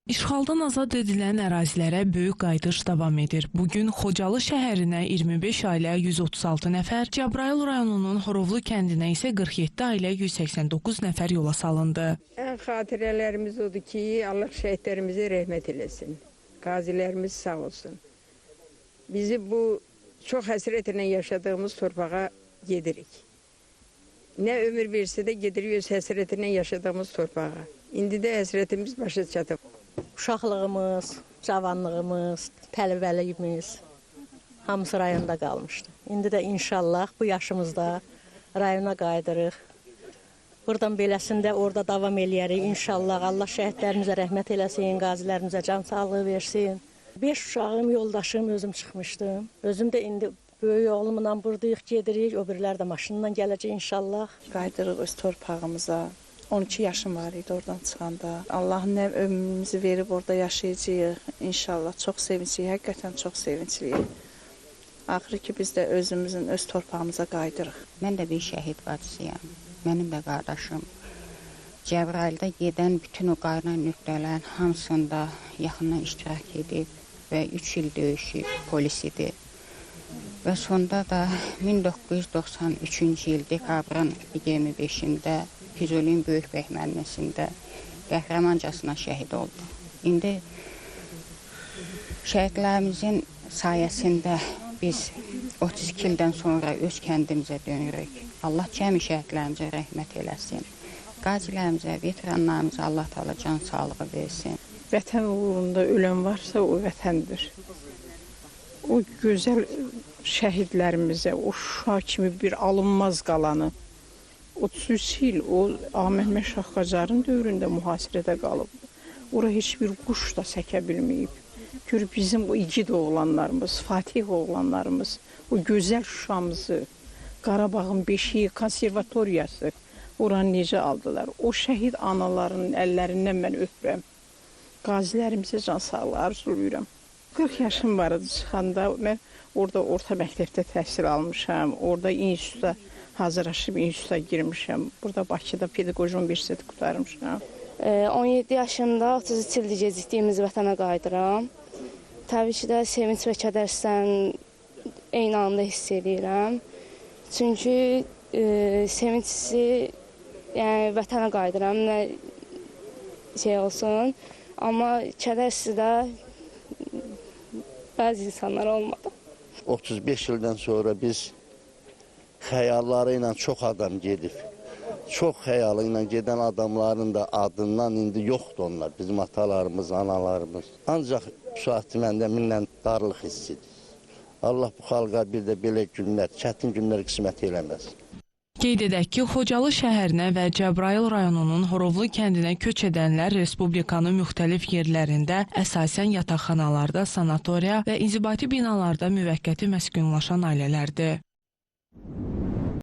İşğaldan azad edilən ərazilərə böyük qayıdış davam edir. Bugün Xocalı şəhərinə 25 ailə 136 nəfər, Cəbrayıl rayonunun Xorovlu kəndinə isə 47 ailə 189 nəfər yola salındı. Ən xatirələrimiz odur ki, Allah şəhidlərimizə rəhmət eləsin. Qazilərimiz sağ olsun. Bizi bu çox həsrətlə yaşadığımız torpağa gedirik. Nə ömür versə də gedirik öz həsrətlə yaşadığımız torpağa. İndi də həsrətimiz başa çatıb. Uşaqlığımız, cavanlığımız, tələbəliyimiz hamısı rayonda qalmışdı. İndi də inşallah bu yaşımızda rayona qayıdırıq. Buradan beləsində orada davam eləyərik. İnşallah Allah şəhidlərimizə rəhmət eləsin, qazilərimizə can sağlığı versin. 5 uşağım, yoldaşım, özüm çıxmışdım. Özüm də indi böyük oğlumla buradayıq, gedirik. O birilər də maşınla gələcək inşallah. Qayıdırıq öz torpağımıza. 12 yaşım var idi oradan çıxanda. Allahın nə ömrümüzü verib orada yaşayacağıq. İnşallah çox sevincliyik, həqiqətən çox sevincliyik. Axırı ki biz də özümüzün öz torpağımıza qayıdırıq. Mən də bir şəhid bacısıyam. Mənim də qardaşım Cəbrayılda gedən bütün o qaynar nöqtələrin hamısında yaxından iştirak edib və 3 il döyüşüb, polis idi. Və sonda da 1993-cü il dekabrın 25-də Füzulinin Böyük Bəy məhəlləsində qəhrəmancasına şəhid oldu. İndi şəhidlərimizin sayəsində biz 32 ildən sonra öz kəndimizə dönürük. Allah cəmi şəhidlərimizə rəhmət eləsin. Qazilərimizə, veteranlarımıza Allah Teala can sağlığı versin. Vətən uğrunda ölən varsa o vətəndir. O gözəl şəhidlərimizə, o Şuşa kimi bir alınmaz qalanı, 33 il o Ağa Məhəmməd Şah Qacarın dövründə mühasirədə qalıb. Ora heç bir quş da səkə bilməyib. Gör bizim o igid oğlanlarımız, Fatih oğlanlarımız, o gözəl Şuşamızı, Qarabağın beşiği, konservatoriyası oranı necə aldılar? O şəhid analarının əllərindən mən öpürəm. Qazilərimizə can sağlığı arzulayıram. 40 yaşım var idi çıxanda mən orada orta məktəbdə təhsil almışam, orada instituta hazırlaşıb instituta girmişəm. Burada Bakıda Pedaqoji Universiteti qurtarmışam. 17 yaşımda 33 ildir gecikdiyimiz vətənə qayıdıram. Təbii ki də sevinç və kədərsən eyni anda hiss edirəm. Çünki sevinç hissi, yəni vətənə qayıdıram, nə şey olsun. Amma kədər hissi də bəzi insanlar olmadı. 35 ildən sonra biz xəyalları ilə çox adam gedib. Çox xəyalı ilə gedən adamların da adından indi yoxdur onlar. Bizim atalarımız, analarımız. Ancaq bu saat məndə minnətdarlıq hiss edir. Allah bu xalqa bir də belə günlər, çətin günlər qismət eləməz. Qeyd edək ki, Xocalı şəhərinə və Cəbrayıl rayonunun Xorovlu kəndinə köç edənlər Respublikanın müxtəlif yerlərində, əsasən yataqxanalarda, sanatoriya və inzibati binalarda müvəqqəti məskunlaşan ailələrdir.